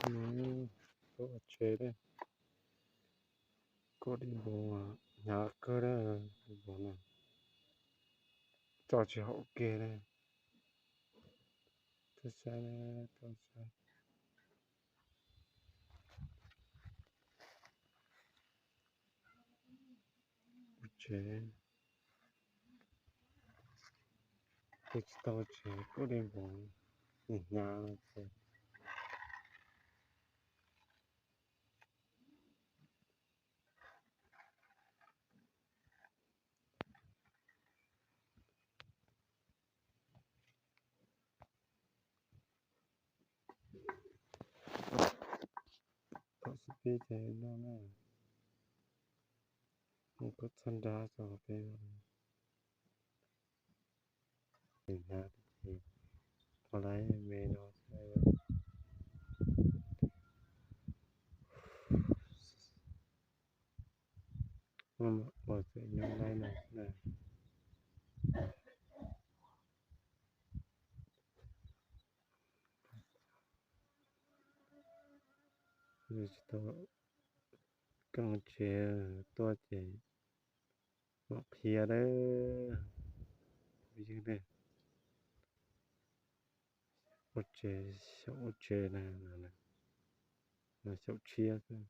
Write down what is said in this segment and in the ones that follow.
Tuaj ua tsev, koj dej npua hnyav kawg na, dej npua no tso tsis haum kiag na. Tuaj saib, tuaj saib. Ua tsev, ua tsis tau tsev, koj dej npua hnyav ces Tom xub peb ces no na, mus koj txog nrad txog peb, hnyav ces ua laiv me no xwb. Ua txawm nyob laiv no xwb na. Tsis tau, keej tsev tuaj ces mam qhia dawb phooj ywg. Ua tsev, xyaum ua tsev na, xyaum tshiab xwb.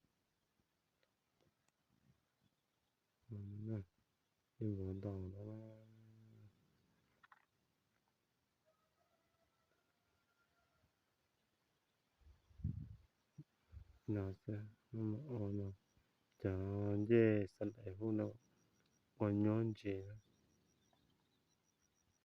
Dej npua ntau no. No xwb, ua no, cov ncej xas lais hub no ua nyob ntses.